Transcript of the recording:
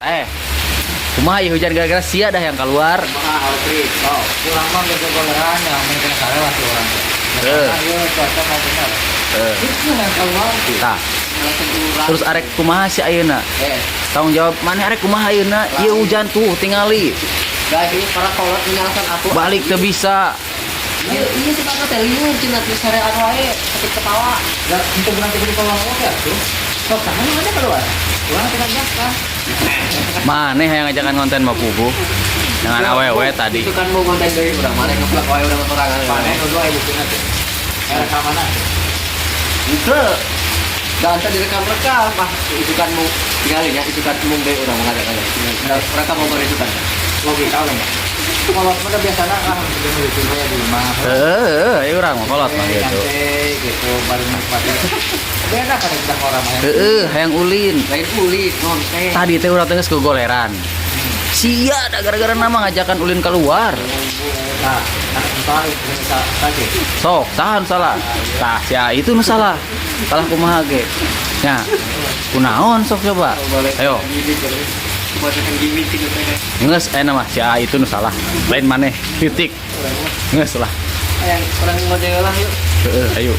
Eh, kumaha ieu hujan gara-gara sia dah yang keluar. Kumaha, Alfred? Oh, urang mah geus goleran yang main kena sare lah si urang. Eh. Nah, ieu cuaca mau bener. Eh, Itu yang keluar. Tah, Alasan urang. Terus arek kumaha si ayeuna? Eh, Tanggung jawab maneh arek kumaha ayeuna? Ieu hujan tuh tingali. Guys, ini para kolot menyalahkan aku. Balik teu bisa. Iya, iya sih, kakak teh liur cenah geus sarean wae, sakit kepala. Ya, untuk nanti kudu keluar oke tuh. Sok saha nu ada keluar? Urang tidak nyangka. Maneh yang ngajakan konten mah puguh. Dengan awewe tadi. Itu kan mau konten deui urang, maneh ngeplak wae urang sorangan. Maneh nuduh aya buktina teh. Eh, rekamanna. Itu. Dan tadi direkam-rekam, ah itu kan mau tinggalin ya, itu kan mau deui urang mengadakan. Mereka mau isukan. Logika lah ya. Kolot mah biasana ah jeung lucu we di rumah. Heeh, ayo urang mah kolot mah gitu. Santai gitu, baru menikmati. Beda kan kita orang mah. Heeh, hayang ulin. Lain ulin, konten. Tadi teh urang teh geus gogoleran. Sia da gara-gara nama ngajakan ulin keluar. Nah, entah itu saja. Sok, saha nu salah? Tah, sia itu nu salah. Salah kumaha ge? Nya. Kunaon sok coba? Ayo. Gimmick gitu teh. Geus aya mah si A itu nu salah. Lain maneh. Titik. Geus lah. Hayang urang ngojek lah yuk. Heeh, ayo.